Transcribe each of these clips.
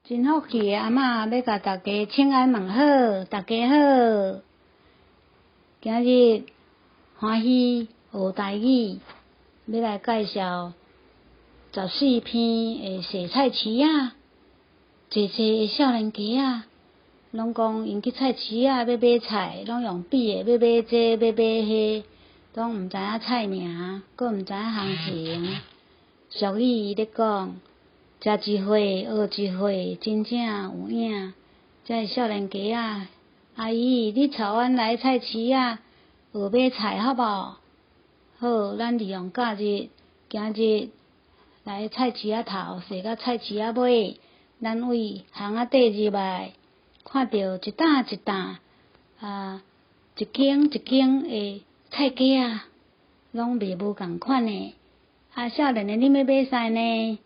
真福氣的阿嬤欲共大家請安問好，大家好。今日歡喜學台語，欲來介紹十四篇的踅菜市仔。濟濟的少年家仔，攏講𪜶去菜市仔欲買菜，攏用比的，欲買這欲買彼，攏毋知影菜名，閣毋知影行情。俗語咧講，食一歲學一歲，真正有影。這少年家仔，阿姨，你帶阮來菜市仔學買菜好無？好，咱利用假日，今日來菜市仔頭，踅到菜市仔尾，咱對巷仔底入來，看著一擔一擔，啊，一間一間的菜架仔，攏賣無仝款的。啊，少年的，恁欲買啥呢？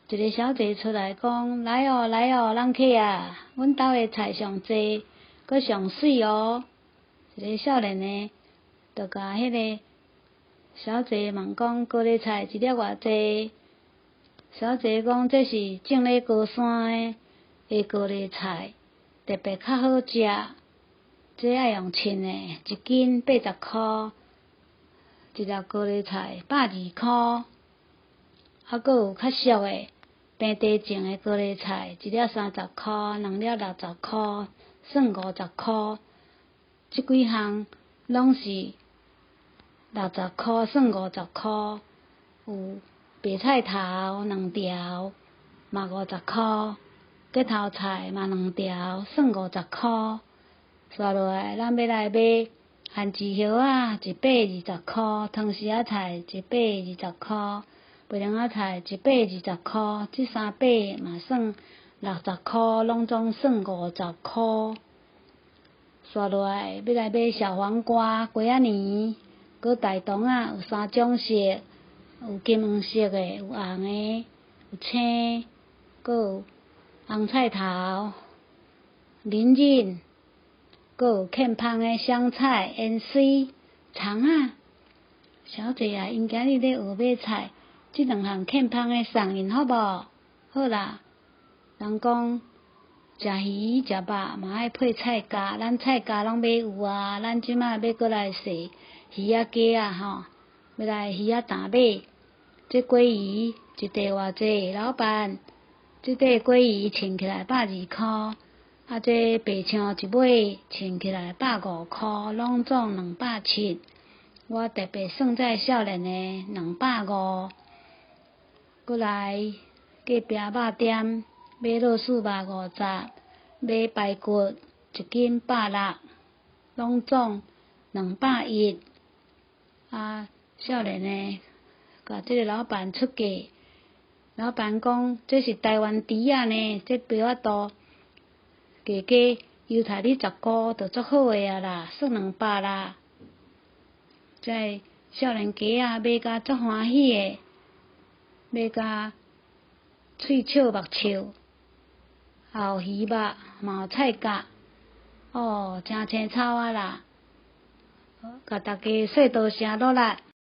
一个小姐出來講：來哦，來哦，人客啊，阮兜的菜上濟，閣上媠哦。一个少年的，就共彼个小姐問講：高麗菜一粒偌濟？小姐講：這是種咧高山的高麗菜，特別較好食。這愛用稱的，一斤八十箍，一粒高麗菜百二箍。啊，閣有較俗的，平地種的高麗菜，一粒三十箍，兩粒六十箍，算五十箍。這幾項攏是六十箍，算五十箍。有白菜頭兩條，嘛五十箍；結頭菜嘛兩條，算五十箍。紲落來，咱欲來買番薯葉仔，一把二十箍；湯匙仔菜一把二十箍。白龍仔菜一把二十箍，這三把嘛算六十箍，攏總算五十箍。紲落來，欲來買小黃瓜、瓜仔泥，閣大腸仔有三種色，有金黃色的，有紅的，有青，閣有紅菜頭、菱仁，閣有崁芳的香菜、芫荽、蔥仔。小姐啊，𪜶今日咧學買菜。這兩項崁芳的送𪜶好無？好啦，人講食魚食肉嘛愛配菜膠，咱菜膠攏買有啊。咱這擺欲閣來踅魚仔架仔吼，欲來魚仔擔買。這鮭魚一塊偌濟？老闆，這塊鮭魚稱起來百二箍，啊，這白鯳一尾稱起來百五箍，攏總兩百七。我特別算這少年的兩百五。閣來隔壁肉店買酪滗肉五十，買排骨一斤百六，攏總兩百一。啊，少年的，共這个老闆出價，老闆講這是台灣豬仔呢，這袂法度，加加優待你十箍就足好的啊啦，算兩百啦。這个少年家仔買甲足歡喜的。買甲喙笑目笑，也有魚肉，嘛有菜角，哦，誠青草仔啦！共大家說多聲努力。